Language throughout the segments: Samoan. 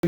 For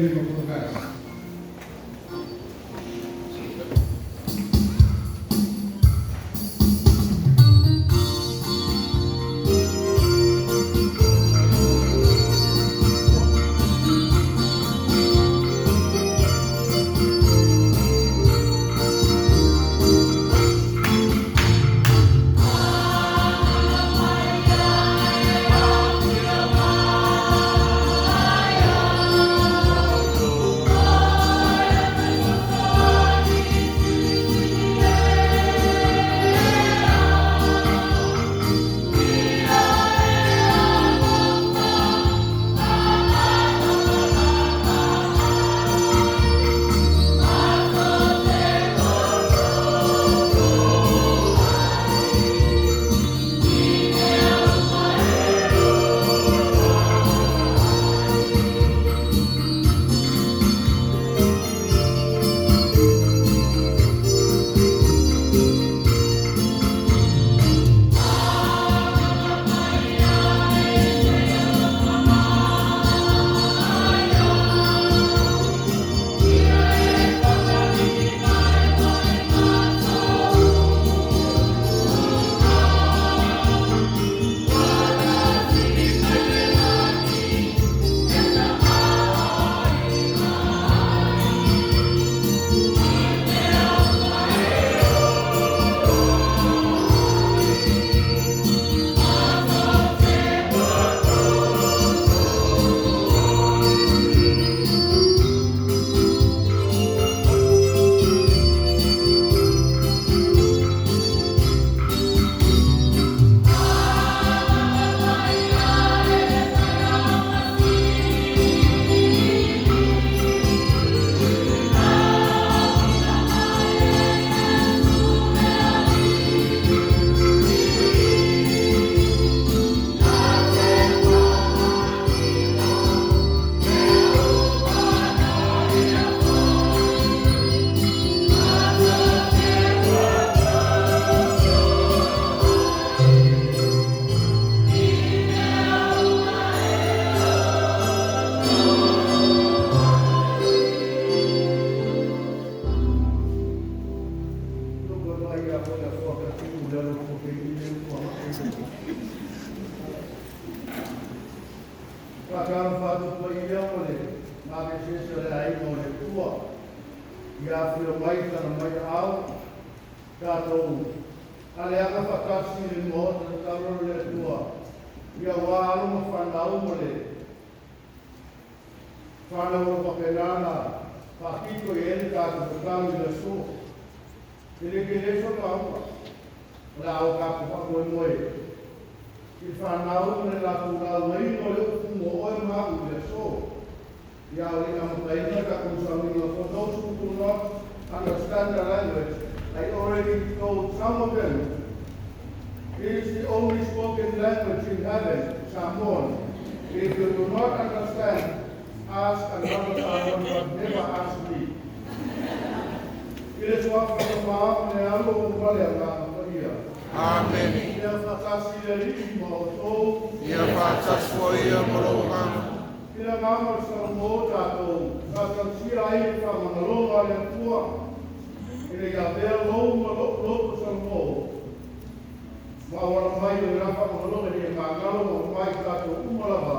those who do not understand the language, I already told some of them. It is the only spoken language in heaven, Samoan. If you do not understand, ask another Samoan, but never ask me. I le suafa o ma le alo o male a ngā Amene. Ia whakasi le alii ma outou. Ia faatasi foi ia ma lou agaga. I le agaga o le Salamo tatou, faatausia ai le faamagaloga a le Atua. Ina ia avea lou ma lo'u loto Salamo. Ma auala mai o le faamagaloga ina ia magalo ma mai tatou uma lava.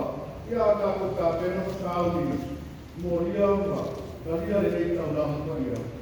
Ia a tatou tapena ma sauni. Molia ma talia lenei taulaga paia.